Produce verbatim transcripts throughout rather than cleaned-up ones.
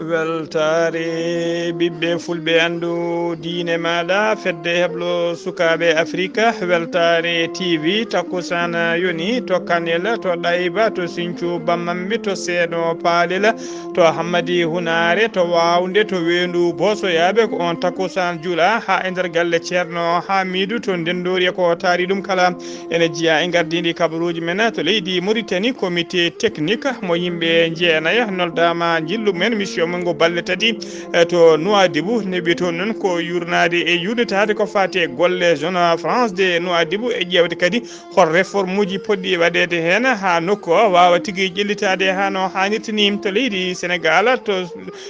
Weltaare ɓiɓɓe fulɓe anndu diine maaɗa, fedde heblo sukaaɓe Afrika, weltaare T V, takkusaan yoni to Kanel, to Ɗayba, to Sinthiou Bammambi, to Seeno Paalel, to Hammadi Hunaare, to Waawnde, to Weendu Boosoyaaɓe, ko on takkusaan juula haa e nder galle Ceerno Haamiidu to Ndenndoori e ko taari ɗum kala. Ene jeyaa e ngardiindi kabaruuji men to leydi Mauritanie, comité technique mo yimɓe jeenayo noddaama njillu men, mission men ngo balɗe tati, e to Nouadhibou, neɓi toon noon ko yuurnaade e yuurnitaade ko faati e golle Zone Franche de Nouadhibou e ƴeewde kadi hol réforme uji poɗɗi waɗeede heen haa nokku o waawa tigi ƴellitaade haa no haanirta ni to leydi Senegaal, to,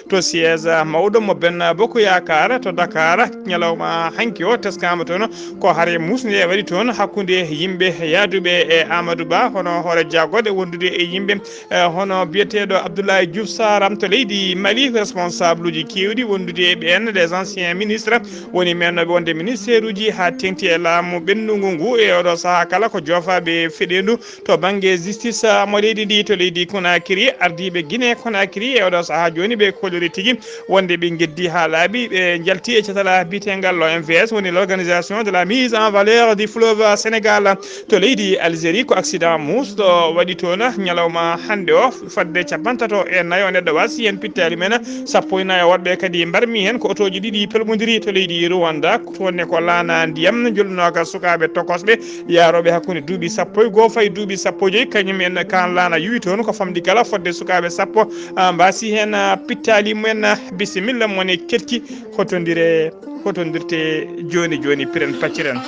to siège mawɗo mo Benno Bokk Yaakaar to Dakar. Ñalawma hanki o teskaama toon ko hare muusnde waɗi toon hakkunde yimɓe yahduɓe e Amadou Ba, hono hoore jagorɗe wondude e yimɓe, eh, hono biyeteeɗo Abdoulaye Diouf Sarr to leydi Mali, responsable uji keewɗi wondude e ɓeen, les anciens ministres, woni meeɗnooɓe wonde ministère uji haa teŋti e laamu ɓennungu ngu e oɗo sahaa kala ko joofaaɓe feɗeendu to bannge justice, ah, mo leydi ndi to leydi Conakry. Ardiiɓe Guinée Conakry e oɗo sahaa jooni ɓe kolori tigi wonde ɓe njeddi haa laaɓi, ɓe njalti e catal biyeteengal O M V S, woni l'organisation de la mise en valeur du fleuve Sénégal. To leydi Algérie ko accident muusɗo waɗi toon ñalawma hannde o, fodde cappantato e nayo neɗɗo waasi heen pittaali men, sappo e nayo woɗɓe kadi mbarmi heen. Ko otooji ɗiɗi pelmondiri to leydi Rwanda, toon ne ko laana ndiyam jolnooka sukaaɓe tokosɓe yaarooɓe hakkunde duuɓi sappo e goo fayi duuɓi sappo e joyi, kañum en kaan laana yuwi toon ko famɗi kala fodde sukaaɓe sappo, ah, mbaasi heen, ah, pittaali mumen, ah, bisimilla mone keɗki hotondire, hotondirte jooni jooni piren pacciren.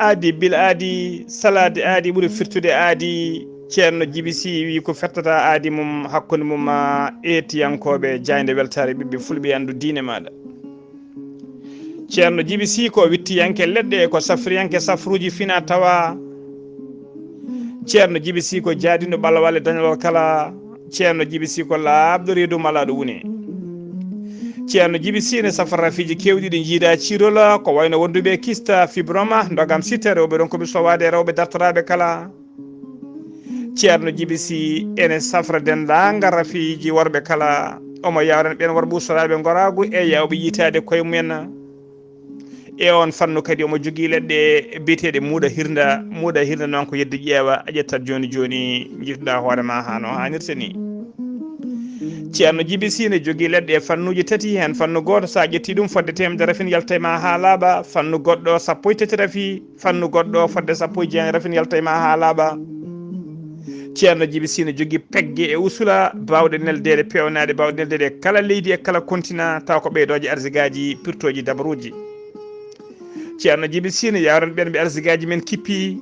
Aadi bil aadi, salaade aadi ɓuri firtude aadi. Ceerno Jibi Si wi ko fertata aadi mum hakkunde mum ma eetiyankooɓe jaaynde weltaare ɓiɓɓe fulɓe anndu diine maaɗa. Ceerno Jibi Si ko wittiyanke leɗɗe, ko safriyanke safruuji fina tawa. Ceerno Jibi Si ko jaadino ɓalawal e dañalal kala. Ceerno Jibi Si ko laaɓɗo reedu malaaɗo wune. Ceerno Jibi Si ne safra rafiiji keewɗi ɗi jiida ciirola, ko wayno wonduɓe kista, fibroma, ndogam site, rewɓe ronkuɓe sowaade, rewɓe dartoraaɓe kala. Ceerno Jibi Si ene safra denndaangal rafiiji worɓe kala. Omo yawran ɓeen worɓe ustoraaɓe ngoraagu e yawɓe yitaade koye mumen. E oon fannu kadi omo jogii leɗɗe biyeteeɗe muuɗa hirnda. Muuɗa hirnda noon ko yedde ƴeewa a ƴettat jooni jooni, njiituɗaa hoore ma haa no haanirta ni. Ceerno Jibi Si ne jogii leɗɗe e fannuuji tati, heen fannu gooto so a ƴettii ɗum fodde teemedere rafin yalta e ma haa laaɓa, fannu goɗɗo sappo e tati rafi, fannu goɗɗo fodde sappo e jeenayi rafin yalta e ma haa laaɓa. Ceerno Jibi Si ne jogii pegge e usula baawɗe neldeede, peewnaaɗe baawɗe neldeede e kala leydi e kala kontina, tawa ko ɓeydooje arsigaaji, pirtooji dabaruuji. Ceerno Jibi Si ne yawran ɓeen ɓe arsigaaji men kippi.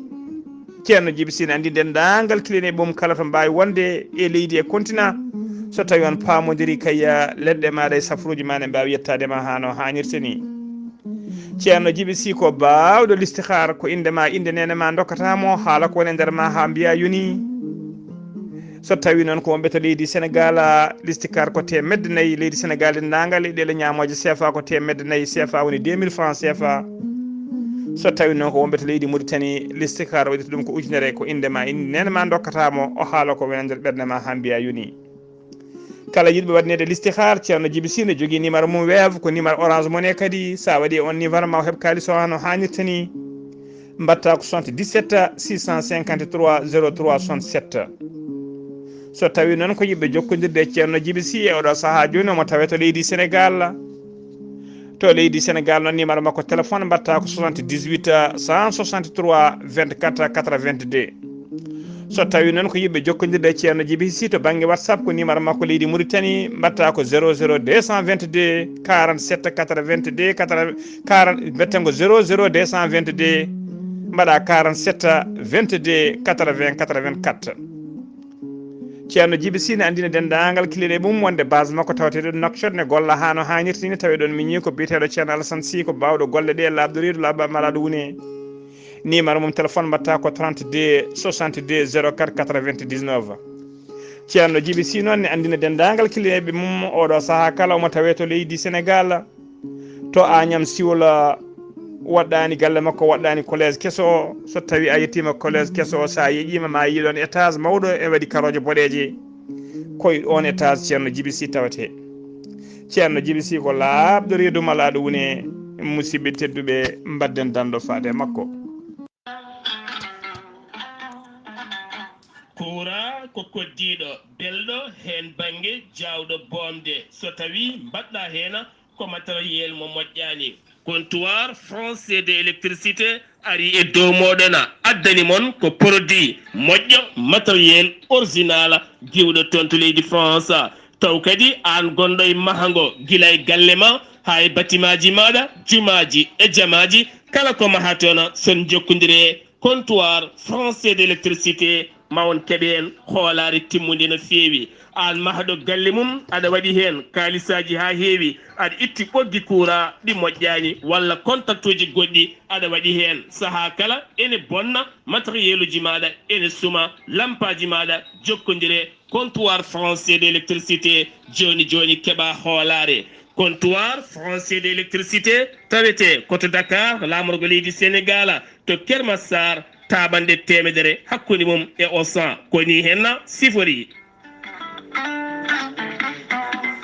Ceerno Jibi Si ne anndi denndaangal kileneeɓe mum kala to mbaawi wonde e leydi e kontina. So tawii on paamondiri kayya, leɗɗe maaɗa e safruuji ma ne mbaawi yettaade ma haa no haanirta ni. Ceerno Jibi Si ko baawɗo listihaar, ko innde ma, innde neene ma ndokkata mo, haala ko woni e nder ma haa mbiya yoni. So tawii noon ko wonɓe to leydi Senegaal, listihaar ko teemedde nayi, leydi Senegaal denndaangal e ɗeele ñaamooje C F A ko teemedde nayi C F A, woni deux mille francs C F A. So tawii noon ko wonɓe to leydi Mauritanie, listihaar waɗirta ɗum ko ujunere, ko innde ma, innde neene ma ndokkata mo, o haala ko woni e nder ɓernde ma haa mbiya yoni. Kala yiɗɓe waɗneede listihaar, Ceerno Jibi Si ne jogii numéro mum Wave, ko numéro Orange Money kadi. So a waɗii on numéro ma o heɓ kaalis o haa no haanirta ni. Mbaɗtaa ko soixante-dix-sept six cent cinquante-trois zéro trois soixante-sept. So tawii noon ko yiɗɓe jokkondirde e Ceerno Jibi Si e oɗo sahaa jooni, omo tawee to leydi Senegaal. To leydi Senegaal noon, numéro makko téléphone mbaɗtaa ko soixante-dix-huit cent soixante-trois vingt-quatre quatre-vingt-deux. So tawi noon ko yiɗɓe jokkondirde e Ceerno Jibi Si to bannge WhatsApp, ko numéro makko leydi Mauritanie, mbatta ko zéro zéro deux cent vingt-deux quarante-sept quatre-vingt-deux quatre, quarante, mbatten ko zéro zéro deux cent vingt-deux, mbaɗa quarante-sept vingt-deux quatre-vingts quatre-vingt-quatre. Ceerno Jibi Si ne anndina denndaangal kiliɗe mum wonde base makko tawateeɗo Nouakchott ne golla haa no haanirta ni, tawi ɗon miñi ko biyeteeɗo Ceerno Alassane Si, ko baawɗo golle ɗe, laaɓɗo reedu, laaɓa malaɗo wune. Numéro mum téléphone mbatta ko trente-deux soixante-deux zéro quatre quatre-vingt-dix-neuf. Ceerno Jibi Si noon ne anndina denndaangal kiliyanɓe mum oɗo sahaa kala omo tawee to leydi Senegaal, to Agnam Siwla, waɗɗaani galle makko, waɗɗaani collège keso. So tawi a yettiima collège keso, so a yeeƴiima ma a yii ɗoon étage mawɗo e waɗi karooje boɗeeje. Ko e oon étage Ceerno Jibi Si tawetee. Ceerno Jibi Si ko laaɓɗo reedu malaaɗo wune. Musidɓe tedduɓe, mbadden danndo faade e makko. Kuuraa ko koddiiɗo, belɗo heen bannge, jaawɗo boomde. So tawii mbaɗɗaa heen ko matériel mo moƴƴaani. Comptoir français de électricité ari e dow mooɗon, addani mon ko produit moƴƴo, matériel original, giwɗo toon to leydi France. Taw kadi aan gonɗo e mahango, gila e galle ma haa e batimaaji maaɗa, jumaaji e jamaaji, kala ko mahaton, son jokkondire comptoir français d'électricité, ma on keɓ heen hoolaare timmunde no feewi. Aan mahɗo galle mum, aɗa waɗi heen kaalisaaji haa heewi, aɗa itti ɓoggi kuuraa ɗi moƴƴaani walla kontaktuuji goɗɗi aɗa waɗi heen. Sahaa kala ene bonna, matériel uji maaɗa ene suma, lampaaji maaɗa, jokkondire comptoir français d'électricité, jooni jooni keɓa hoolaare. Comptoir français d'électricité tawetee ko to Dakar, laamorgo leydi Senegaal, to Keur Massar, taaɓannde teemedere hakkunde mum e Auchan. Ko nii henna sifori.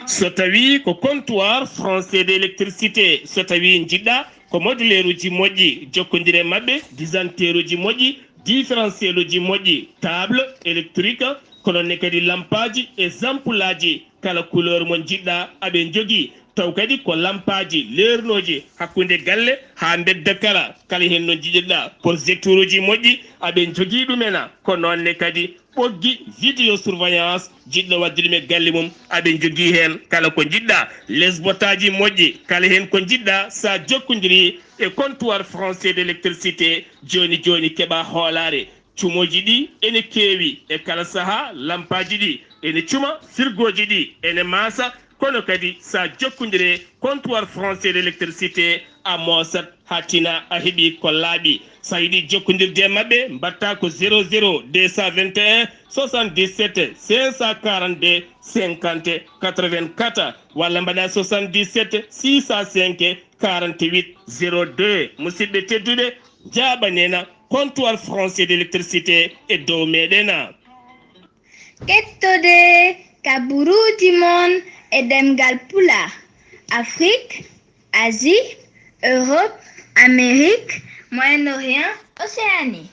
So tawii ko comptoir français d'électricité, so tawii njiɗɗa ko moduleeruuji moƴƴi, jokkondire maɓɓe, disanteeruuji moƴƴi, différentiel uji moƴƴi, table électrique, ko noon ne kadi lampaaji e zampulaaji, kala couleur mo njiɗɗa aɓe njogii. Taw kadi ko lampaaji leernooji hakkunde galle haa mbedda kala, kala heen no njiɗirɗa projecteur uji moƴƴi aɓe njogii ɗumen, ko noon ne kadi ɓoggi vidéo surveillance, jiɗɗo waɗde ɗum e galle mum aɓe njogii heen kala ko njiɗɗa. Lesbotaaji moƴƴi, kala heen ko njiɗɗa, sa jokkondiri e comptoir français d'électricité, jooni jooni keɓa hoolaare. Cumooji ɗi ene keewi e kala sahaa, lampaaji ɗi ene cuma, firgooji ɗi ene maasa, kono kadi sa jokkondire comptoir français d'électricité, a moosat haa tina a heɓi ko laaɓi. Sa yiɗi jokkondirde e maɓɓe, mbatta ko zéro zéro deux cent vingt et un soixante-dix-sept cinq cent quarante-deux cinquante quatre-vingt-quatre, walla mbaɗa soixante-dix-sept six cent cinq quarante-huit zéro deux. Musidɓe tedduɓe, njaaɓanena comptoir français d'électricité e dow meɗen. Kettode kaburuuji mon e ɗemngal Pulaar, Afrique, Asie, Europe, Amérique, Moyen-Orient, Océanie.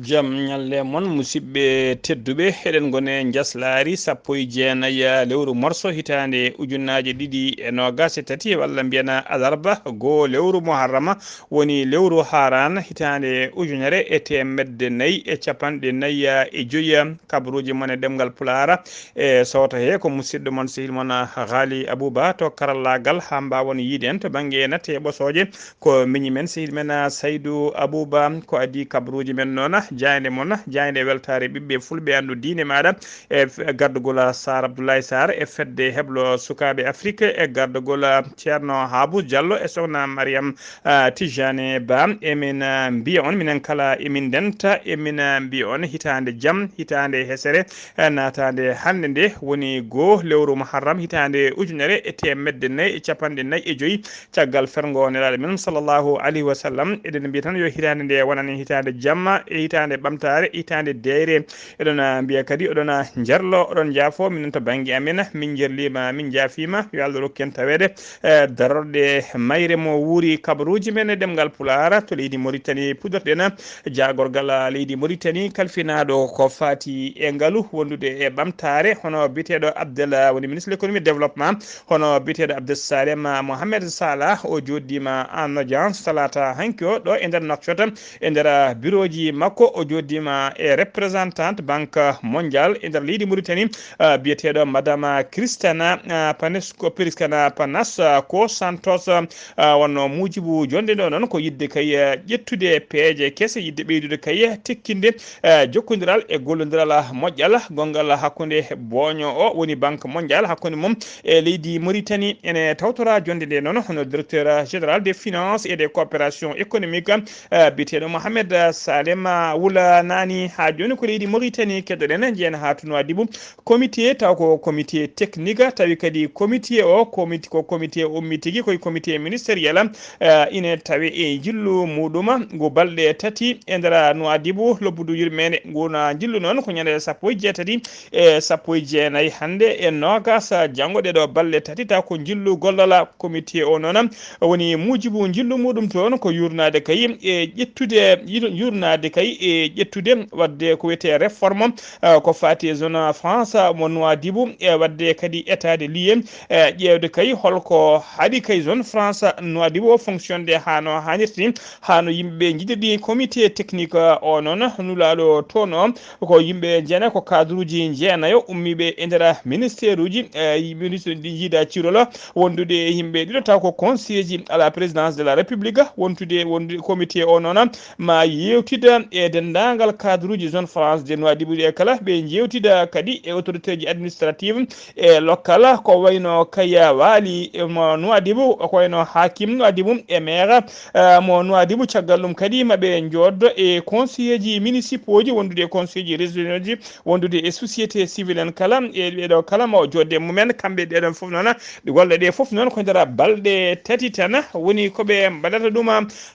Jam ñalle mon, musidɓe tedduɓe. Eɗen ngone njaslaari sappo e jeenayi lewru morso, hitaande ujunnaaje ɗiɗi e noogaas e tati, walla mbiyana alarba, goo lewru Muharrama, woni lewru Haaraan, hitaande ujunere e teemedde nayi e capanɗe nayi e joyi. Kabaruuji mon e ɗemngal Pulaar e sawto he ko musidɗo mon, sehil mon Haali Abuba to karallaagal, haa mbaawon yiide en to bannge natte e ɓosooje. Ko miñi men, sehil men, ah, Saydu Abuba, ko adii kabaruuji men noon, jaaynde mon, jaaynde weltaare ɓiɓɓe fulɓe, anndu diine maaɗa, e f-, gardugol, ah, Saar Abdoulaye Sarr, e fedde heblo sukaaɓe Afrik, e gardugol, ah, Ceerno Haabus Jallo, e sohna Mariam, ah, Tijane Ba. Emin, ah, mbiya on, minen kala emin ndenta, emin, ah, mbiya on hitaande jam, hitaande hesere, eh, naataande hannde nde woni goo lewru Muharram hitaande ujunere e teemedde nayi e capanɗe nayi e joyi caggal ferngo Nelaaɗo men sallallahu alayhi wa sallam. Eɗen mbiya tan yo hitaande nde wonane hitaande jamma, e hitaande ɓamtaare, hitaande deeyre. Eɗen, ah, mbiya kadi oɗon, ah, njarlo, oɗon njaafo, minen to bannge amen, min njarliima, min njaafiima, yo Allah rokku en taweede, eh, darorɗe mayre mo wuuri. Kabaruuji men e ɗemngal Pulaar to leydi Mauritanie puɗɗorɗen jaagorgal leydi Mauritanie kalfinaaɗo ko faati e ngalu wondude e ɓamtaare, hono biyeteeɗo Abdel, woni ministre de l'économie et développement, hono biyeteeɗo Abdel Salem Mohamed Salah, o jooɗiima en audience talaata hanki o ɗo e nder Nouakchott, e nder birooji makko. O jooɗiima e representante Banque Mondiale e nder leydi Mauritanie, ah, biyeteeɗo Madame Christiana, ah, Panesco, Christiana Panas, ah, ko Santos, ah, wonno muujibu jonde ɗo noon ko yiɗde kay, ah, ƴettude peeje kese, yiɗde ɓeydude kay tekkinde, ah, jokkondiral e gollondiral moƴƴal gonngal hakkunde booño o woni Banque Mondiale hakkunde mum e leydi Mauritanie. Ene tawtora jonde nde noon hono directeur général des finances et des coopérations économiques, eh, biyeteeɗo Mohamed Salema Wula Nani. Haa jooni ko leydi Mauritanie keddoɗen, njeyen haa to Nouadhibou. Comité, taw ko comité technique, tawi kadi comité o, comité, ko comité ummi tigi, koye comité ministériel, eh, ine tawe e njillu muɗum ngu balɗe tati e nder Nouadhibou, lobbudu yurmeende. Ngu na njillu noon ko ñande sappo e jeetati e sappo e jeenayi hannde e noogas janngo. Ɗeɗo balɗe tati taw ko njillu gollal comité o noon woni muujibu njillu muɗum toon ko yurnaade kay e ƴettude, yur-, yurnaade kay e ƴettude waɗde ko wiyetee réforme, eh, ko faati e zone franche mo Nouadhibou, e waɗde kadi état des lieux, eh, ƴeewde kay holko haɗi kay zone franche Nouadhibou o fonctionde haa no haanirta ni, haa no yimɓe njiɗiri. Comité technique, eh, o noon nulaaɗo toon o ko yimɓe jeenayi, ko cadre uji jeenayo ummiiɓe e nder ministère uji, eh, ministre ɗi jiida cirol, wondude e yimɓe ɗiɗo taw ko conseiller ji à la présidence de la République, wondude, wondude comité o noon ma yewtida e denndaangal cadre uji zone franche de Nouadhibou ɗi e kala, ɓe jewtida kadi e autorité ji administrative e local, ko wayno Kaya Wali mo Nouadhibou, ko wayno hakim Nouadhibou e maire, eh, mo Nouadhibou. Caggal ɗum kadi maɓe joddo e conseiller ji municipaux ji, wondude e conseiller ji régionaux ji, wondude e société civile en kala, e ɓeɗo kala ma o jodde mumen, kamɓe ɓeɗon fof noon, ɗi golle ɗe fof noon ko nder balɗe tati tan woni ko ɓe mbaɗata ɗum.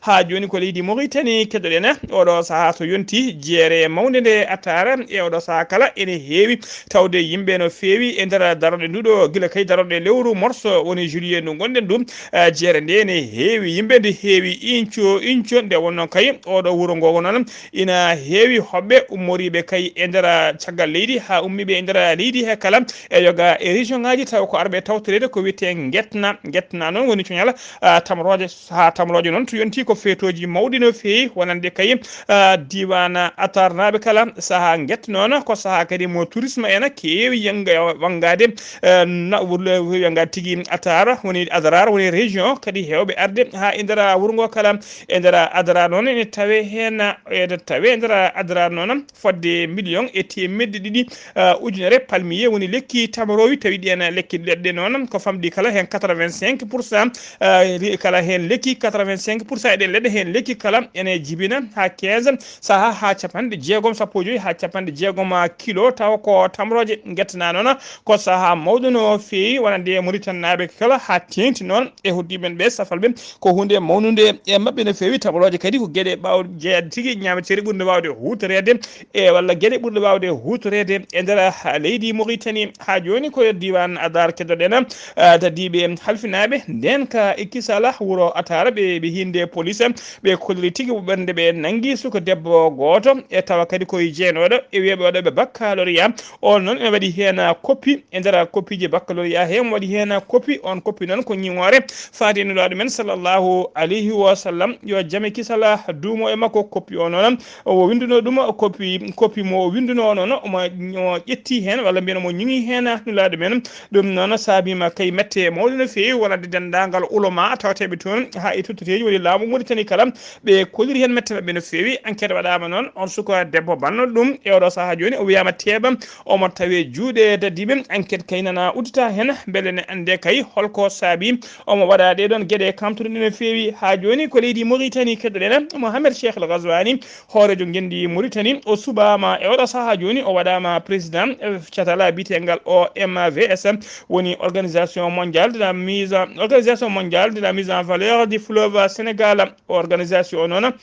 Haa jooni ko leydi Mauritanie keɗoɗen oɗo sahaa so yonti jeere mawnde nde atara e oɗo sahaa kala ene heewi tawde yimɓe no feewi e nder darorɗe nduɗo gila kay darorɗe lewru morso woni juillet ndu gonɗen ɗum. Eh, jeere nde ne heewi yimɓe, nde heewi inco, inco, nde wonno kay oɗo wuro ngo noon ina heewi hoɓɓe ummoriiɓe kay e nder caggal leydi haa ummiiɓe e nder leydi he kala e yoga e région ngaji taw ko arɓe tawtoreede ko wiyetee ngetna. Ngetna noon woni coñal, ah, tamrooje, haa tamrooje noon to yonti ko feetooji mawɗi no feewi wonande kay, ah, diiwaan Atarnaaɓe kala. Sahaa ngetna noon ko sahaa kadi mo tourisme ena keewi yanga-, wanngaade, eh, na-, wurle-, wanngaade tigi Atar woni Adrar woni région kadi heewɓe arde haa e nder wuro ngo kala. E nder Adrar noon ene tawe heen, ene tawe e nder Adrar noon fodde million e teemedde ɗiɗi, eh, ujunere palmier woni lekki tamroowi tawi ɗi ena lekki leɗɗe noon ko famɗi kala heen quatre-vingt-cinq pour cent, eh, ri-, kala heen lekki quatre-vingt-cinq pour cent e ɗen leɗɗe heen lekki kala ene jibina haa quinze sahaa haa capanɗe jeegom, sappo e joy haa capanɗe jeegom kilo taw ko tamrooje ngettana noon ko sahaa mawɗo no feewi wonande Mauritanie naaɓe kala haa teeŋti noon e hoddiiɓe men ɓe safalɓe ko huunde mawnunde e maɓɓe no feewi. Tamrooje kadi ko geɗe ɓaaw jeyaade tigi ñaameteeri ɓurnde waawde huutoreede e walla geɗe ɓurɗe waawde huutoreede e nder leydi Mauritanie. Haa jooni ko e diiwaan Adar keddoɗen, ah, dadiiɓe halfinaaɓe ndeen ka e kisala wuro Atara ɓe, ɓe hinnde police ɓe kolliri tigi ɓernde ɓe nanngi suka debbo gooto e tawa kadi ko e jeenooɗo e wiyeɓe waɗooɓe baccalauréat. On noon ene waɗi heen koppi e nder koppiiji baccalauréat he mo waɗi heen koppi. On koppi noon ko ñiŋoore faade nulaaɗo men sallallahu alayhi wa sallam yo jam e kisal duumo e makko. Koppi o noon o winnduno ɗum, koppi, koppi mo o winnduno o noon omo, omo ƴetti heen walla mbiyen omo ñiŋi heen nulaaɗo men. Ɗum noon saabiima kay mette mawɗe no feewi wonande denndaangal ulama tawteeɓe toon haa e tottoteeji woni laamu Mauritanie kala ɓe kolliri heen mette maɓɓe no feewi. Enquête waɗaama noon on suka debbo bannoɗo ɗum e oɗo sahaa jooni o wiyaama teeɓa omo tawe juuɗe dadiiɓe. Enquête kay nana uddita heen mbele ne annde kay holko saabi omo waɗa ɗee ɗoon geɗe kamtuɗe no feewi. Haa jooni ko leydi Mauritanie keɗoɗen Mohamed Cheikh El Ghazouani, hooreejo ngenndi Mauritanie, o suɓaama e oɗo sahaa jooni o waɗaama président, eh, catal biyeteengal O M V S, woni Organisation Mondiale de la Mise en, Organisation Mondiale de la Mise en Valeur du Fleuve Sénégal. Organisation o noon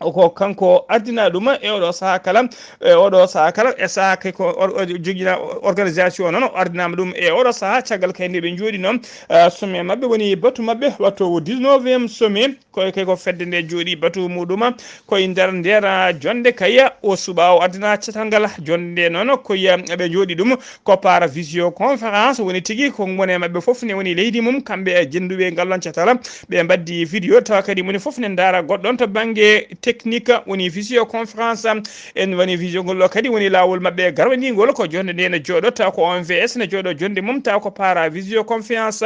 ko kanko ardina ɗum e oɗo sahaa kala, e oɗo sahaa kala, e sahaa kay ko or-, o jogina organisation o noon, o ardinama ɗum e oɗo sahaa caggal kay nde ɓe jooɗi noon, eh, sommet maɓɓe woni batu maɓɓe wato dix-neuvième sommet koye kay ko fedde nde jooɗi batu muɗuma koye nder ndera jonde kay o suɓa o addana catal ngal. Jonde nde noon koye ɓe jooɗi ɗum ko par visioconférence woni tigi, ko mone maɓɓe fof ne woni leydi mum kamɓe e jennduɓe ngal ɗon catal. Ɓe mbaddi vidéo tawa kadi moni fof ne ndaara goɗɗon to bannge technique woni visioconférence. En woni visio ngol ɗo kadi woni laawol maɓɓe garwandigol ko jonde nde ne jooɗo taw ko O M V S ne jooɗo jonde mum taw ko par visioconférence.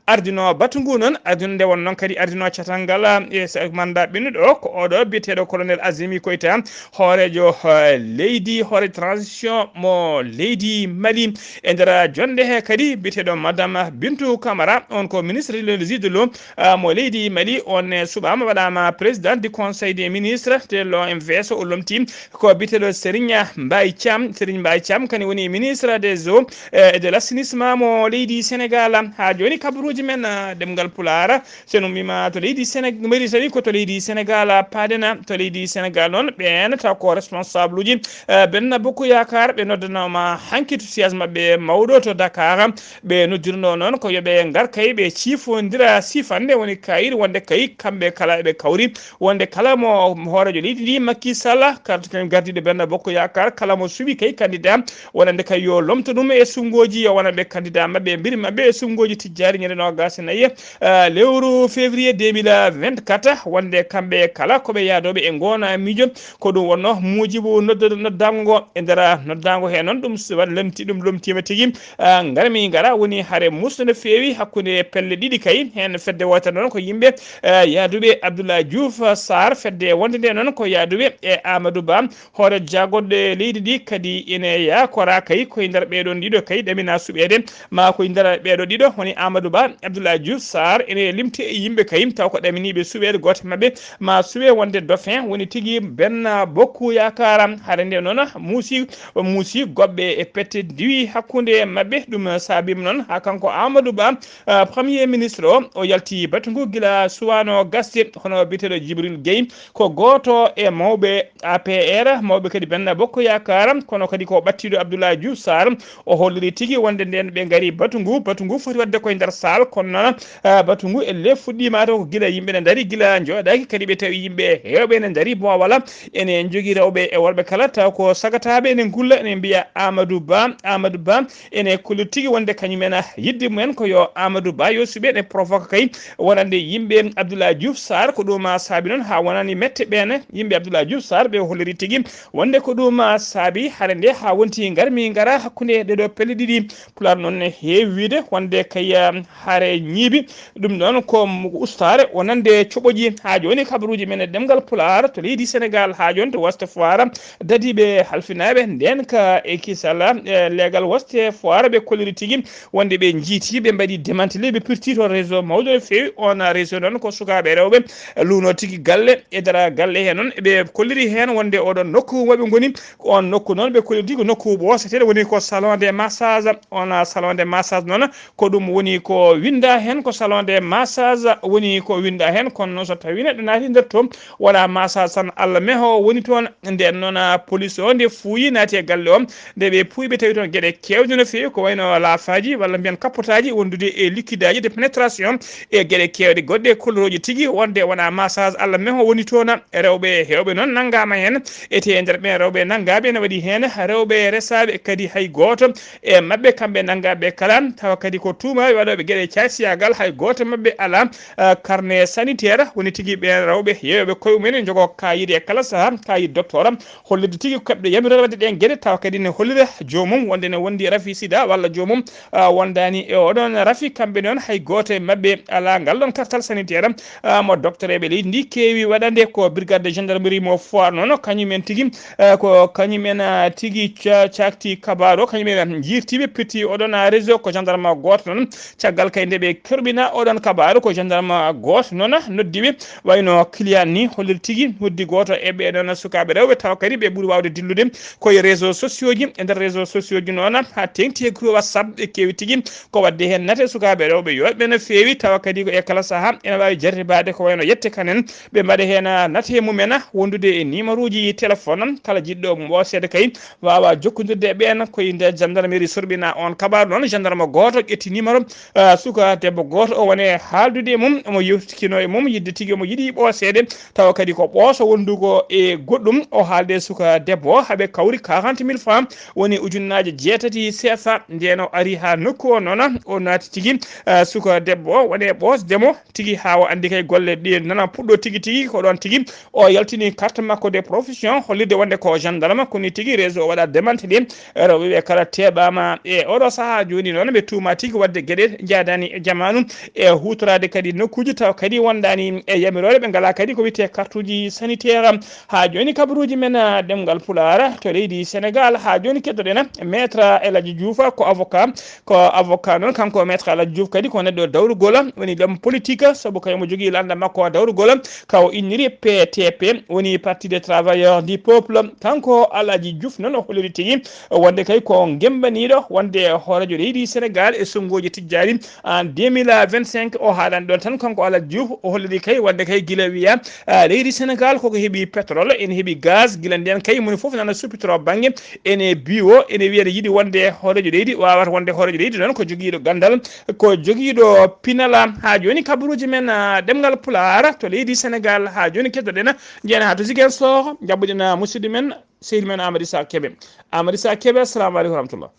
Ardino batu ngu noon ardino nde won noon kadi ardino catal ngal e sa- mandat ɓennuɗo ko oɗo biyeteeɗo colonel Azimi Koyta, hoorejo eh, leydi hoore transition mo leydi Mali. E nder jonde he kadi biyeteeɗo madame Bintou Camara, on ko ministre de l'eau, ah, mo leydi Mali, on eh, suɓama waɗama président du conseil des ministres de l'O M V S, o lomti ko biyeteeɗo Serigne Mbaye Thiam. Serigne Mbaye Thiam kani woni ministre des eaux eh, et de l'assainissement mo leydi Sénégal. Ha joni kabaruji men eh, ɗemngal Pulaar, so en ummima to leydi Sénégal, Mauritanie ko to leydi Sénégal paadena. To leydi Sénégal noon ɓen taw ko responsable uji eh, Benno Bokk Yaakaar ɓe noddanoma hanki to siège maɓɓe mawɗo to Dakar. Ɓe noddirno noon ko yoɓe ngar kay ɓe ciifondira siifande woni kayit wonde kay kamɓe kala eɓe kawri wonde kala mo hoorejo leydi ndi Macky Sall, carte ken gardiɗo Benno Bokk Yaakaar kala mo suɓi kay candidat wonande kay yo lomto ɗum e sunngoji o wonanɓe candidat maɓɓe e mbiri maɓɓe e sunngoji tijjari ñande nogas e nayi eh, lewru février deux mille vingt-quatre, wonde kamɓe kala koɓe yaadoɓe e ngona miijo. Ko ɗum wonno muujibu nodda- noddango ngo. E nder noddango he noon ɗum so waɗi lemti ɗum lomtima tigi. Ah, ngarmi ngara woni hare musɗo no feewi hakkunde pelle ɗiɗi kay. Heen fedde wootere noon ko yimɓe eh, yaaduɓe Abdoulaye Diouf Sarr, fedde wonde nde noon ko yaaduɓe e Amadou Ba, hoore jaagonɗe leydi ndi kadi ene yaakora kay koye nder ɓeɗon ɗiɗo kay ɗamina suɓeede. Ma koye nder ɓeɗo ɗiɗo woni Amadou Ba, Abdoulaye Diouf Sarr ene limti e yimɓe kay taw ko ɗaminiɓe suɓeede. Gooto maɓɓe ma suɓe wonde dauphin woni tigi Benno Bokk Yaakaar. Hare nde noon muusi muusi goɓɓe e pette diwi hakkunde maɓɓe. Ɗum saabima noon ha kanko Amadou Ba, ah, premier ministre o o yalti batu ngu gila suwano gasde. Hono biyeteɗo Djibril Gueye ko gooto e mawɓe A P R, mawɓe kadi Benno Bokk Yaakaar, kono kadi ko ɓattiɗo Abdoulaye Diouf Sarr. O holliri tigi wonde nden ɓe ngari batu ngu, batu ngu foti waɗde koye nder saal, kono noon ah, batu ngu elle fuɗɗima taw ko gila yimɓe ne dari gila jooɗaki kadi ɓe tawi yimɓe hewɓe ne dari bowala. Ene jogui rewɓe e worɓe kala taw ko sagataɓe ene gulla ene mbiya Amadou Ba, Amadou Ba. Ene kolli tigi wonde kañum en yidde mumen ko yo Amadou Ba yo suɓe ene provoque kay wonande yimɓe Abdoulaye Diouf Sarr. Ko ɗum saabi noon ha wonani mette ɓene yimɓe Abdoulaye Diouf Sarr ɓe holliri tigi wonde ko ɗum saabi hare nde ha wonti garmi gara hakkunde ɗeɗo pelle ɗiɗi. Pulaar noon ne heewi wiide wonde kay hare ñiibi. Ɗum ɗon ko ustaare wonande coɓoji. Ha joni kabaruji men e ɗemngal Pulaar to leydi Sénégal ha joni to waste foire dadiɓe halfinaɓe nden ka e kisal e leegal waste foire ɓe kolliri tigi wonde ɓe jiiti ɓe mbaɗi démantelé ɓe pirti to réseau mawɗo no feewi. On réseau noon ko sukaɓe rewɓe luuno tigi galle e dara galle he noon ɓe kolliri hen wonde oɗon nokku moɓe ngoni. On nokku noon ɓe kolliri ko nokku ɓooseteɗo woni ko salon de massage. On salon de massage noon ko ɗum woni ko winda hen ko salon de massage woni ko winda hen, kono noon so tawi neɗɗo naati nder to wona massage tan Allah meho woni toon. Nden noon police o nde fuuyi naati e galle o nde ɓe puuyi ɓe tawi toon gueɗe kewɗe no feewi ko wayno laafaji walla mbiyen kappotaji wondude e likkidaji de pénétration e gueɗe kewɗe goɗɗe kolorooji tigi wonde wona massage Allah meho woni toon. Rewɓe hewɓe noon nanngama heen ete e nder ɓen rewɓe nanngaɓe ene waɗi heen rewɓe resaaɓe kadi hay gooto e maɓɓe kamɓe nanngaɓe kala tawa kadi ko tuuma waɗooɓe geɗe caasiyagal hay gooto maɓɓe alaa. Ah, carnet sanitaire woni tigi ɓen rewɓe yeeyoɓe koye mumen jogo kayit e kala saha kayit docteur hollirde tigi keɓɗo yamiroore waɗde ɗen geɗe tawa kadi ne hollira joomum wonde ne wondi rafi sida walla joomum ah, wondani e oɗon rafi. Kamɓe noon hay gooto e maɓɓe alaa ngal ɗon kartal sanitaire ah, mo docteur eɓe leydi ndi keewi waɗande ko brigade de gendarmerie mo foire noon kañum en tigi ah, ko kañum en ah, tigi ca- cakti kabaru o kañum en jirtiɓe pitti oɗon ah, réseau ko gendarme gooto noon. Caggal kay nde ɓe kerɓina oɗon kabaru ko gendarme gooto noon noddi ɓe wayno client ni hollir tigi noddi gooto e ɓe noon sukaɓe rewɓe tawa kadi ɓe ɓuuri wawde dillude koye réseau sociaux ji. E nder réseau sociaux ji noon ha tengti e groupe whatsapp ɓe kewi tigi ko wadde hen nate sukaɓe rewɓe yooɓe no feewi tawa kadi ko e kala saaha ene wawi jarribade ko wayno yette kanen ɓe mbaɗa hen nate mumen wondude e numéro ji téléphone kala jiɗɗo mo seede kay wawa jokkodirde e ɓen koye nder gendarmerie sorɓina on kabaru noon gendarme goto ƴetti numéro ah, suka debbo goto o wone haaldude e mum omo yewtikino e mum yiɗde tigi omo yiɗi ɓooseede, tawa kadi ko ɓooso wondugo e goɗɗum. O haalde suka debbo o, haɓe kawri quarante mille francs, woni ujunnaaje jeetati C F A. Ndeen o ari haa nokku o noon, o naati tigi, eh, suka debbo o woni e ɓoosde mo tigi haa o anndi kay golle ɗe nana puɗɗo tigi tigi. Ko ɗoon tigi o yaltini carte makko de profession, hollirde wonde ko gendarme, ko ni tigi réseau o waɗa démantelé. Rewɓe ɓe kala teɓaama e oɗo sahaa jooni noon, ɓe tuuma tigi waɗde geɗe njaadaani e jamaanu, e huutoraade kadi nokkuuji taw kadi wondaani e yamiroore, ɓe ngalaa kadi ko wiyetee kartuuji sanitaire. Haa jooni kabaruuji men, ah, ɗemngal Pulaar to leydi Senegaal. Haa jooni keddoɗen Maître El Hadji Diouf, ko avocat, ko avocat noon, kanko Maître El Hadji Diouf kadi ko neɗɗo dawrugol, woni l'homme politique, sabu kañum o jogii lannda makko dawrugol, ka o inniri P T P, woni Parti des Travailleurs du Peuple. Kanko El Hadji Diouf noon o holliri tigi wonde kay ko ngembaniiɗo wonde hooreejo leydi Senegaal e sonngooji tijjaaɗi en deux mille vingt-cinq. O haalani ɗoon tan, kanko El Hadji Diouf, o holliri kay wonde kay gila wiya, ah, leydi Senegaal koko heɓi pétrole, ene heɓi gaz, gila ndeen kay moni fof nana suppitoro bannge, ene biwo, ene wiya ene yiɗi wonde hooreejo leydi, waawata wonde hooreejo leydi noon ko jogiiɗo ganndal, ko jogiiɗo pinal. Haa jooni kabaruuji men, ah, ɗemngal Pulaar to leydi Senegaal. Haa jooni keddoɗen, njeyen haa to Ziguinchor, njaɓɓuɗen, ah, musidɗo men, sehil men Amadou Issa Kébé. Amadou Issa Kébé, assalamu aleykum wa rahmatullah.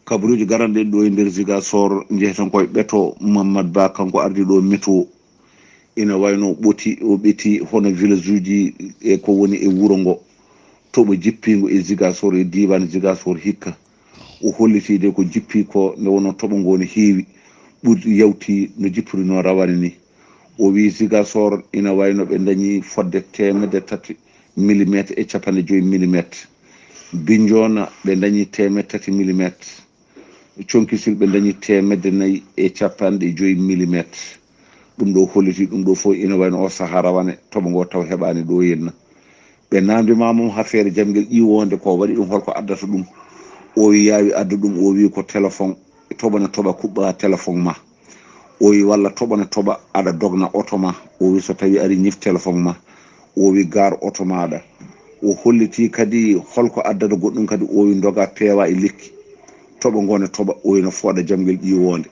Kabaruuji garanɗe ɗo e nder Ziguinchor, njeheten koye ɓeto Mamadou Ba, kanko ardi ɗo météo. Ina wayno ɓoti, o ɓeti hono village uji e ko woni e wuro ngo. Toɓo jippiingo e Ziguinchor, e diiwaan Ziguinchor hikka. O holliti de ko jippi ko nde wonno toɓo ngo no heewi, ɓurdi yawti no jippirino rawane ni. O wi Ziguinchor ina wayno ɓe dañi fodde teemedde tati millimetre e capanɗe joyi millimetre. Bignona ɓe dañi teemedde tati millimetre. Conkisil ɓe dañi teemedde nayi e capanɗe joyi millimetre. Ɗum ɗo holliti ɗum ɗo fof ina wayno o sahaa rawane toɓo ngo taw heɓaani ɗo henna. Ɓe namdima mum haa feere jamgel ƴiwonde ko waɗi ɗum, holko addata ɗum? O wi yaawi adda ɗum, o wi ko téléphone, toɓo ne toɓa kuɓɓa téléphone ma. O wi walla toɓo ne toɓa aɗa dogna oto ma. O wi so tawi ari ñif téléphone ma. O wi gaar oto maɗa. O holliti kadi holko addata goɗɗum kadi, o wi doga peewa e lekki. Toɓo ngo ne toɓa, o wi no fooɗa jamgel ƴiwonde.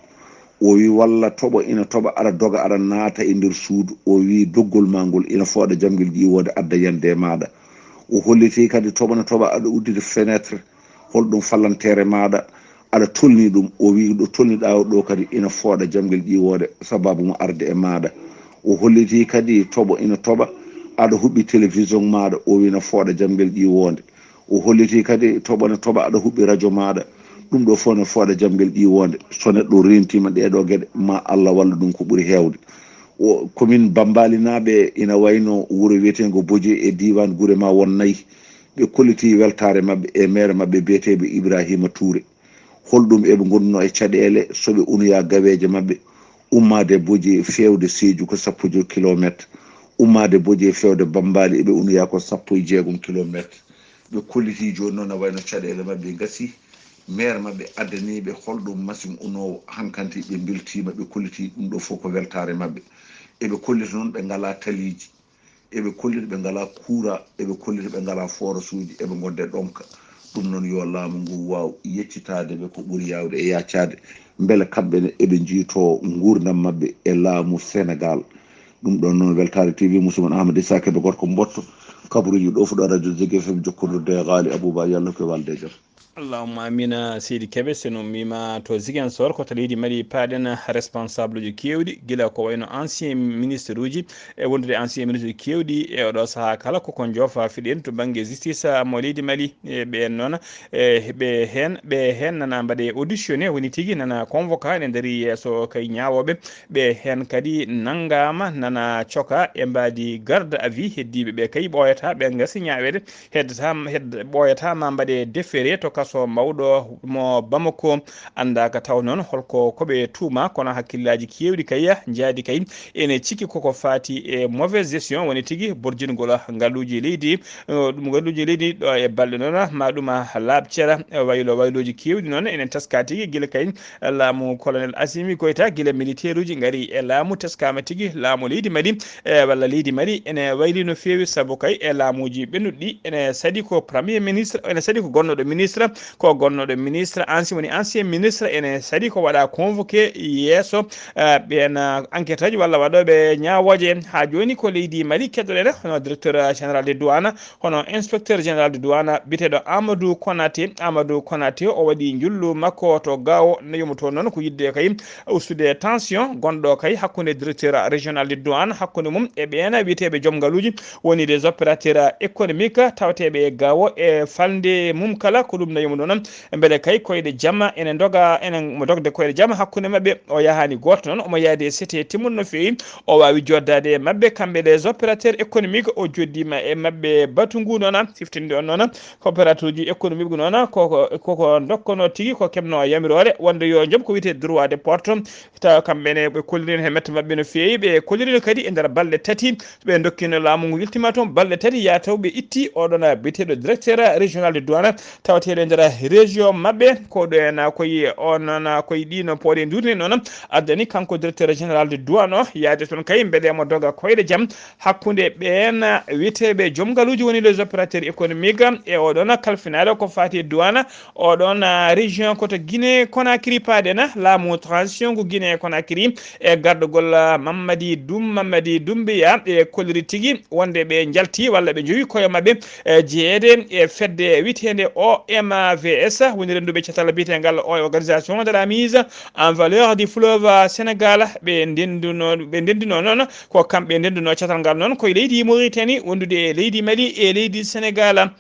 O wi walla toɓo ina toɓa aɗa doga aɗa naata e nder suudu. O wi doggol ma ngol ina fooɗa jamgel ƴiwonde adda yande e maɗa. O holliti kadi toɓo ne toɓa aɗa uddude fenêtre, holɗum fallantere maɗa, aɗa tolni ɗum. O wi ɗo tolniɗa o ɗo kadi ina fooɗa jamgel ƴiwonde sababu mo arde e maɗa. O holliti kadi toɓo ina toɓa aɗa huɓɓi télévision maɗa, o wi ina fooɗa jamgel ƴiwonde. O holliti kadi toɓo ne toɓa aɗa huɓɓi radio maɗa, ɗum ɗo fof ne fooɗa jamgel ƴiwonde. So neɗɗo rentima ɗeɗo geɗe, ma Allah walla ɗum ko ɓuri hewde. O commune Bambalinaaɓe ina wayno wuro wiyetengo Boje e diiwaan Gure ma won nayi, ɓe kolliti weltaare maɓɓe e maire maɓɓe biyeteeɓe Ibrahima Touré. Holɗum eɓe ngonno e caɗeele so ɓe unoya gaweeje maɓɓe? Ummaade Boje feewde Sédhiou ko sappo e joy kilometre, ummaade Boje feewde Bambaali eɓe unoya ko sappo e jeegom kilometre. Ɓe kolliti jooni noon, a wayno caɗeele maɓɓe ngasi, maire maɓɓe addani ɓe holɗum machine unoowo, hankanti ɓe mbeltiima, ɓe kolliti ɗum ɗo fof ko weltaare maɓɓe. Eɓe kollita noon ɓe ngalaa taliiji, eɓe kollita ɓe ngalaa kuura, eɓe kollita ɓe ngalaa forasuuji, eɓe ngonde ɗonka. Ɗum noon yo laamu ngu waaw yeccitaade ɓe ko ɓuri yaawde e yaacaade, mbele kamɓe ne eɓe njiytoo nguurndam maɓɓe e laamu Senegaal. Ɗum ɗoon noon Weltaare T V, musidɗo mon Amadou Issa Kébé gorko Mbotto, kabaruuji ɗo fuɗɗo radio Zik F M jokkondirde e Ghali Abouba, yalla ko e walde e jam. Allahumma amina, seydi Kebe. So en ummiima to Ziguinchor, ko to leydi Mali paaɗen, responsable uji keewɗi, gila ko wayno ancien ministre uji, e wondude ancien ministre uji keewɗi e oɗo sahaa kala koko joofa fiɗen to bannge justice mo leydi Mali. E ɓeen noon, e ɓe heen, ɓe heen nana mbaɗe auditionné, woni tigi nana convoqué ene ndaari yeeso kay ñaawooɓe. Ɓe heen kadi nanngaama nana coka e mbaadi garde à vue. Heddiiɓe ɓe kay ɓooyataa, ɓe ngasi ñaaweede. Heddata, hed-, ɓooyataa ma mbaɗe déféré to kaso mawɗo mo Bamako. Anndaaka taw noon holko ko ɓe tuuma, kono hakkillaaji keewɗi kay njaadi kay ene cikki koko faati e mauvaise gestion, woni tigi borjingol ngaluuji leydi, eh, ɗum ngaluuji leydi ɗo e balɗe noon, ma ɗum laaɓ cera, eh, waylo waylooji keewɗi noon ene teskaa tigi gila kay laamu colonel Assimi Goïta, gila militaire uji ngari e laamu, teskaama tigi laamu leydi Mali, e walla leydi Mali ene wayli no feewi, sabu kay e laamuuji ɓennuɗi ene saɗi ko premier ministre, ene saɗi ko gonnooɗo ministre, ko gonnoɗo ministre, ancien, woni ancien ministre, ene sadi ko waɗa convoqué yeeso, eh, ɓen, eh, enquête aji walla waɗoɓe ñaawooje. Haa jooni ko leydi Mali keɗoɗen, hono directeur général de douane, hono inspecteur général de douane biyeteeɗo Amadou Konaté. Amadou Konaté o waɗi njullu makko to Gao, no yumuto noon ko yidde kay ustude tension gonɗo kay hakkunde directeur régional de douane, hakkunde mum e ɓeena wiyeteeɓe joom ngaluuji, woni les opérateurs économiques tawateeɓe e Gao, e falnde mum kala ko ɗum nayi mo ɗon. Mbele kay koyɗe jamma ene ndoga, ene mo dogde koyɗe jamma hakkunde maɓɓe. O yahaani gooto noon, omo yaadi e sete timmuɗo no feewi. O waawi joddaade e maɓɓe, kamɓe les opérateurs économiques, o joddiima e maɓɓe batu ngu noon, siftinde on noon. Ko opérateur ji économique noon, koko, koko ndokkono tigi, ko keɓno yamiroore wonde yo joom ko wiyetee droit de porte, tawa kamɓe ne ɓe kollirino he mette maɓɓe no feewi. Ɓe kollirino kadi e nder balɗe tati, ɓe dokkino laamu ngu yiltima toon balɗe tati, yaa taw ɓe itti oɗon biyeteeɗo directeur régional de douane, tawateeɗo e nder région maɓɓe. Ko ɗo en koye on, koye ɗino pooɗe nduurni noon, addani kanko directeur général de douane o yaade toon kay, mbele mo doga koyɗe jam hakkunde ɓeen wiyeteeɓe joom ngaluuji, woni les opérateurs économiques, e oɗon kalfinaaɗo ko faati e douane. Oɗon, ah, région ko to Guinée Conakry paaɗen, laamu transition ngu Guinée Conakry e gardagol, ah, Mamadi Dum, Mamadi Doumbouya, ɓe kolliri tigi wonde ɓe njalti walla ɓe njowi koye maɓɓe, eh, jeyeede e fedde wiyeteende O M V S, woni rennduɓe catal biyeteengal O M, Organisation de la Mise en Valeur du Fleuve Sénégal. Ɓe ndenduno, ɓe ndendino noon, ko kamɓe ndenduno catal ngal noon koye leydi Mauritanie, wondude e leydi Mali e leydi Sénégal.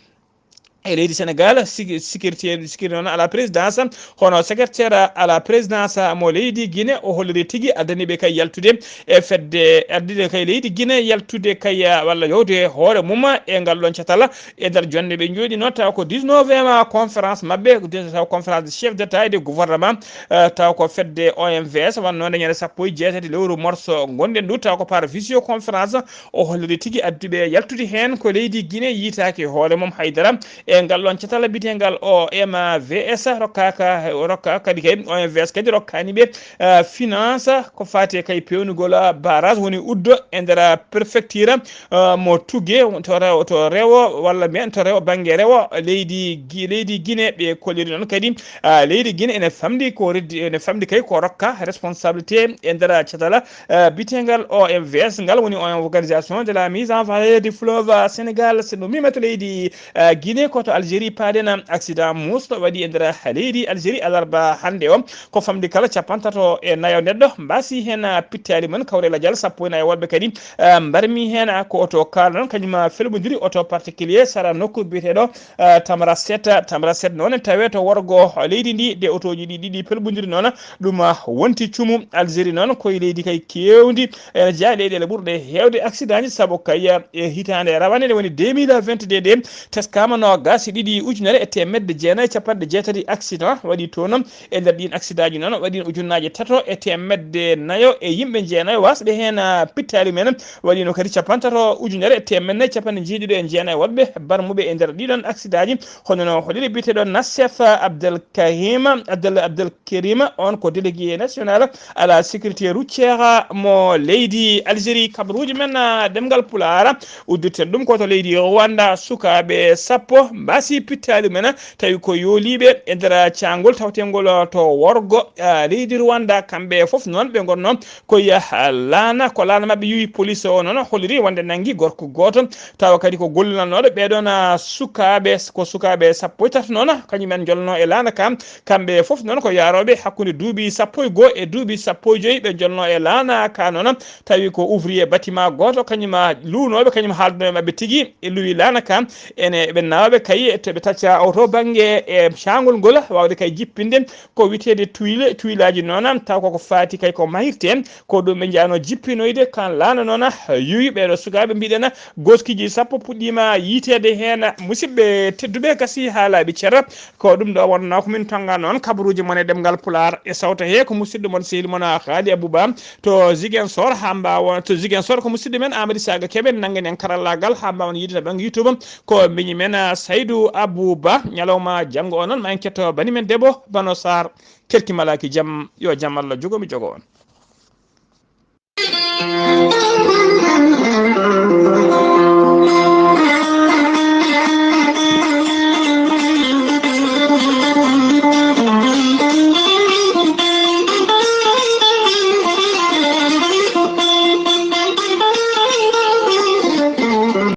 E leydi Sénégal, sigi-, sécurité, sécurité noon à la présidence, hono secrétaire à la présidence mo leydi Guinée, o holliri tigi addani ɓe kay yaltude e fedde, addide kay leydi Guinée yaltude kay, ah, walla yowde hoore mum e ngal ɗon catal. E nder jonde ɓe njooɗino, tawa ko dix-neuvième conférence maɓɓe, tawa conférence de chef d'État et de gouvernement, eh, tawa ko fedde O M V S, wannoo nde ñande sappo e jeetati lewru morso ngonɗen ndu, tawa ko par visioconférence. O holliri tigi adduɓe yaltude heen ko leydi Guinée yiytaaki hoore mum haydara e ngal ɗon catal biyeteengal O M V S, rokkaaka, rokka kadi kay O M V S kadi rokkaani ɓe, eh, finance ko faati e kay peewnugol, ah, barrage woni uddo e nder préfecture, ah, mo Tougué to rewo, to rewo walla mbiyen to rewo bannge rewo leydi Gui-, leydi Guinée. Ɓe kolliri noon kadi, ah, leydi Guinée ene famɗi ko reddi, ene famɗi kay ko rokka responsabilité e nder catal, ah, biyeteengal O M V S ngal, woni O M, Organisation de la Mise en Valeur du Fleuve Sénégal. So ɗum mimata leydi, ah, Guinée, ko to Algérie paaɗen, accident muusɗo waɗi e nder leydi Algérie alarba hannde o. Ko famɗi kala capantato e nayo neɗɗo mbaasi heen, ah, pittaali mum, kawre lajal sappo e nayo woɗɓe kadi, ah, mbarmi heen, ah, ko oto kaala noon, kañum, ah, felɓondiri oto particulier sara nokku biyeteeɗo, ah, Tamarasset. Tamarasset noon tawe to worgo leydi ndi, de otooji ɗi ɗiɗi pelɓondiri noon, ɗum, ah, wonti cumu. Algérie noon koye leydi kay keewndi, ene jeyaa leyɗeele ɓurɗe heewde accident ji, sabu kay, ah, e hitaande rawane nde woni deux mille vingt-deux nde, teskaama noogaas e ɗiɗi ujunere e teemedde jeenayi e capanɗe jeetati accident waɗi toon. E nder ɗiin accident ji noon waɗi ujunnaaje tato e teemedde nayo e yimɓe jeenayo, waasɓe heen, ah, pittaali mum en. Waɗiino kadi capantato ujunere e teemedde nayi capanɗe jeeɗiɗo e jeenayi woɗɓe barmuɓe e nder ɗiɗon accident ji, hono no holliri biyeteeɗo Nassef Abdel Kahim, Abdel, Abdel Kerima, on ko délégué national à la sécurité routière mo leydi Algérie. Kabaruuji men, ah, ɗemngal Pulaar, uddirten ɗum ko to leydi Rwanda, sukaaɓe sappo mbaasi pittaali mum en, tawi ko yooliiɓe e nder caangol taweteengol to worgo, ah, leydi Rwanda. Kamɓe fof noon ɓe ngonno ko, ah, laana, ko laana maɓɓe yowi. Police o noon holliri wonde nanngi gorko gooto, tawa kadi ko gollinannooɗo ɓee ɗoon, ah, sukaaɓe, ko sukaaɓe sappo e tato noon, kañum en njolno e laana ka. Kamɓe fof noon ko yaarooɓe hakkunde duuɓi sappo e goo e duuɓi sappo e joyi, ɓe njolno e laana ka noon, tawi ko ouvrier bâtiment gooto, kañum, ah, luunooɓe, kañum haalduno e maɓɓe tigi, e luwi laana ka. Ene ɓe naawɓe kay to ɓe tacca o to bannge e caangol ngol, waawde kay jippinde ko wiyeteede tuile, tuilaaji noon, taw koko faati kay ko mahirte, ko ɗum ɓe njaano jippinoyde. Kan laana noon yowi ɓeeɗo sukaaɓe, mbiɗen gooskiiji sappo puɗɗiima yiyteede heen. Musidɓe tedduɓe, gasi haa laaɓi cer, ko ɗum ɗo wonnoo ko min tonnga noon kabaruuji mon e ɗemngal Pulaar e sawta he ko musidɗo mon sehil mon Haali Abouba to Ziguinchor, haa mbaawa to Ziguinchor ko musidɗo men Amady Saga Kebe nanngani en karallaagal haa mbaawen yiide to bannge YouTube. Ko miñi men, ah, Saydou Abou Ba. Ñalawma janngo o noon, ma en ketto bani men debbo, Bano Sarr. Kelki malaaki jam, yo jam Allah jogo mi jogo on.